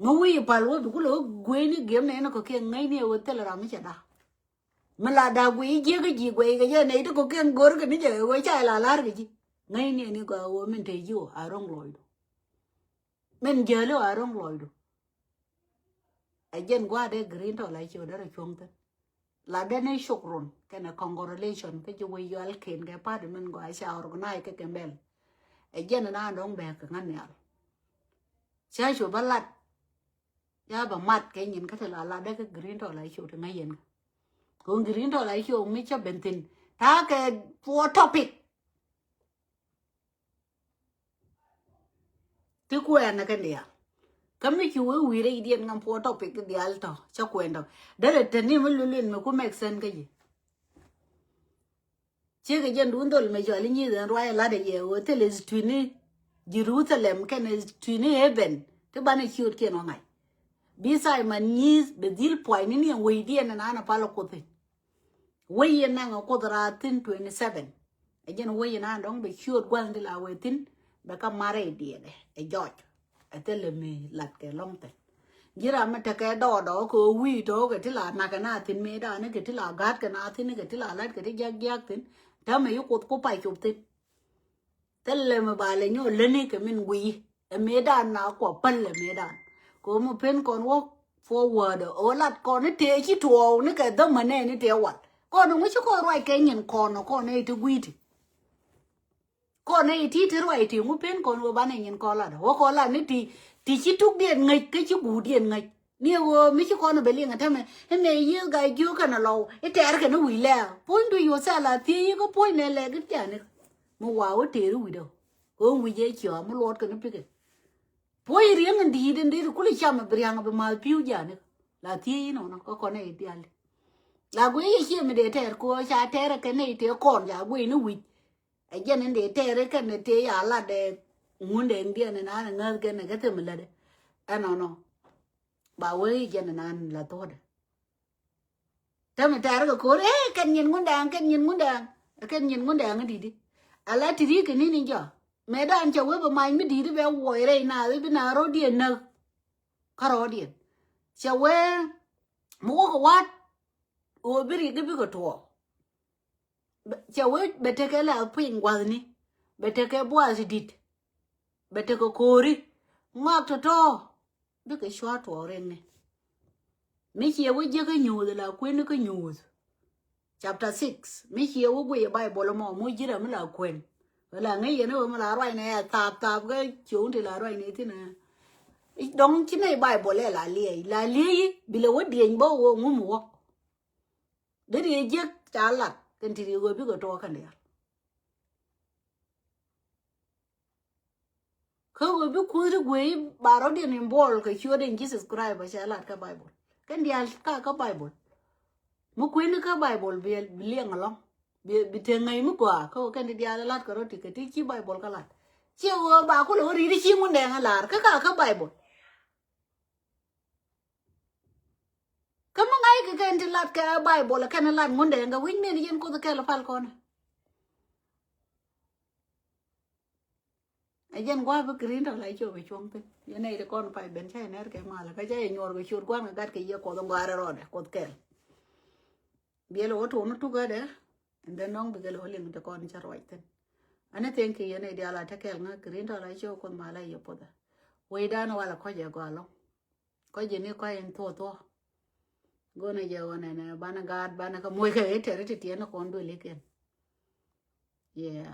Mi wi̱i̱ i̱ päl wä bi kulɛ wä gueyni gift nɛ ni kɔkiɛn ŋäcni ɛ wä thilɛ ram mi cɛ da̱k. Mi la da̱k guiy jiäk kä ji̱ guiy kɛ jɛ nɛy ti kɔkiɛn go̱r kɛ ni jɛ wee ca la la̱r kɛ ji̱. Ŋäcni ni gɔaa wee min te ji̱ wä a ro̱ŋ lɔcdu. Min jäli wä a ro̱ŋ lɔcdu. Ɛ jɛn gua̱a̱r dee green tɔ la ciö derɛ cuɔ̱ŋ thin. La dee ni shukran kɛnɛ congratulation kä ji̱ wee yual ken kɛ party min gɔaa ca organize kɛ kɛ mɛl. Ɛ jɛn na dɔ̱ŋ bɛɛk kɛ ŋa̱n nhial. Ca cu bä lat. Ya bɛ mat kɛ nyin kä ti la lat dee kä green tɔ la show ti ŋäc yɛn kä. Kɛ ɣöö green tɔ la show mi cä ben thi̱n ta̱a̱ kɛ puɔ topic. Ti kuɛɛn ni kɛn diaal kä mi ci wee wi̱i̱ rɛydiɛn ŋäm puɔ topic diaal tɔ cä kuɛɛn tɔ. Derɛ te ni mi lulin mi ku make sense kä yi. Ciek kɛ jɛn duun dhol mɛ cɔal i̱ nyieth ɛn ruac ɛ lat ɛ yɛ ɣöö thilɛ tuini Jerusalem kɛnɛ tuini heaven ti banɛ ciötkiɛn wä ŋa̱c. Bi Simon nyieth bɛ dhil pua̱cni ni ɛn wecdiɛn ɛn an ɛ pal ɛ Kuoth thi̱n. Wec yɛn naŋ ɛ Kuoth raar thi̱n twenty seven. Ɛ jɛn wec yɛn an dɔ̱ŋ bɛ ciöt gua̱n ti la wec thi̱n bɛ kä marɛ i̱ diɛɛdɛ ɛ jɔc. Ɛ thilɛ mi lat kɛ lɔ̱ŋ thi̱n. Ji̱ ram mi tekɛ dɔɔdɔɔ kɛ ɣöö wi̱i̱ tɔ̱ kɛ ti la nak kɛ na thi̱n mëëdan kɛ ti la ga̱a̱t kɛ na thi̱n kɛ ti la la̱t kɛ ti jiak jiak thi̱n. Täämɛ yi Kuoth ku pay cop thi̱n. Thilɛ mi ba lɛ nyɔk lätni kɛ min guiy ɛ mëëdan na kuɔ päl ɛ mëëdan. Kɛ ɣöö mi pen kɔn wä forward ɛ ɣöö lat kɔn ni tëë ci tuɔɔk ni kɛ dhämänɛ ni tëë wal kɔn ŋuci kɔn ruac kɛ nyin kɔn ɛ kɔn ɛ ti gui̱i̱ti. Kɔn nɛ iti ti ruac ti ŋu pen kɔn wee banɛ nyin kɔn lat wä kɔn lat ni ti ti ci tukdiɛn ŋäc kä ci guutdiɛn ŋäc. Ni ɣöö mi ci kɔn bɛ liŋ ɛ tämɛ ɛ mɛ yiëë gac jiök kɛn ɛ lɔw ɛ tɛɛr kɛn ɛ wi̱i̱ lɛɛk puɔ̱nydu yo̱o̱th thɛl a thiec ikä puɔ̱ny nɛ lɛk i̱ tiani. Mi wa wä tëëri wi̱cdä ɣöö wi̱c ɛ ciɔ̱ɔ̱k mi luɔt kɛn i̱ pikɛ. Puɔ̱ny riäŋ in di̱i̱t in di̱i̱t kulɛ cam ɛ bi riaŋ ɛ bi ma̱th pi̱w ja̱a̱ni. La thiec inɔnɔ kä kɔn ɛ i̱ diali. La guiy i̱ ciɛ mi dee tɛɛr kɛ ɣöö ca tɛɛr ɛ kɛn ɛ i̱ tëë kɔn ca guiy ni wi̱c. Ɛ jɛn in dee tɛɛr kɛn tëë ya lat dɛ ŋundɛ in diɛn in an ŋäth kɛn ɛ kɛ thim lätdɛ. Ɛnɔnɔ ba wee jɛn in an la thuɔ̱tdɛ. Täämɛ tɛ̈r kɛ ko̱r, eh, kɛn nyin Ŋundɛŋ, kɛn nyin Ŋundɛŋ. Kɛn nyin Ŋundɛŋ i̱ di̱t i̱. Ala ti ri̱i̱k kɛ ni̱n in jɔak. Mëë dan cɛ wee bɛ mac mi di̱t i̱ bɛ wuɔc rɛy naath i̱ bi naath rɔ̱diɛn näk. Kä rɔ̱diɛn. Cɛ wee mi wä kɛ wa̱a̱t. Ɣöö bi ri̱i̱k i̱ bikɛ tuɔɔk. Bɛ, cɛ wee bɛ tekɛ la piny gua̱thni. Bɛ tekɛ buath di̱t. Bɛ tekɛ ko̱ri. Ŋɔak tɔ̱tɔ̱. Bikɛ cua tuɔɔk rɛŋni. Mi ciɛ wä jiäkä nyuuth la kuën kä nyuuth. Chapter six. Mi ciɛ wä guiyɛ Baibol mɔ, mu ji̱n ram mi la kuën. Wala ŋäc yɛn wä mi la ruacnɛ ɛ thap thap kä ciöŋ ti la ruacnɛ thin ɛ. Dɔ̱ŋ ci nɛy Baibol ɛ la liɛy. La liɛy bi lɛ wä dieny bä wä ŋum wä. Dee ri jiäk ca lat kɛn ti ri wä bikɛ tuɔɔk kɛn diaal. Kä ɣöö bi kuth ti guey ba rɔ̱diɛn in buɔl kɛ ciöt in Jesus Christ bɛ cɛ lat kä Bible. Kɛn diaal ka kä Bible. Mi kueni kä Bible bi, bi liɛŋ alɔŋ. Bi, bi te ŋäc mi gɔaa kä ɣöö kɛn ti diaal lat kɛ rɔ̱ ti kɛ ti ci Bible kä lat. Ciɛ ɣöö ba kulɛ wä ri̱t ci Ŋundɛŋ lar kä ka kä Bible. Kä mi ŋa̱c kɛ kɛn ti lat kɛ Bible kɛn lat Ŋundɛŋ kɛ wi̱c min yɛn Kuoth kɛl pal kɔn. Ɛ jɛn gua̱a̱p bi green tɔ la cop ɛ cuɔ̱ŋ thin. Yɛn nɛy ti kɔn pay ben ca yɛ nɛr kɛ mal kä ca yɛ nyuɔr kɛ ciöt gua̱n kɛ gat kɛ yɛ Kuɔth ŋɔaarɛ rɔɔdɛ Kuoth kɛl. Biɛl wä tuɔn tukädɛ. And then nɔŋ bikɛ lɛ wä liŋ ti kɔn ca ruac thin. Ani thin kɛ yɛn nɛy diaal a te kɛl ŋä green tɔ la cop Kuoth mal a yɛ puɔthɛ. Wecdan wal a kɔc ɛ gɔaa lɔŋ. Kɔc jɛ ni kɔc in thuɔ̱k thuɔ̱k. Go̱nɛ jɛ ɣɔnɛ nɛ banɛ gaat banɛ kä moc kɛ ɣet tɛri ti tiɛn ni kɔn duël ikiɛn. Yeah,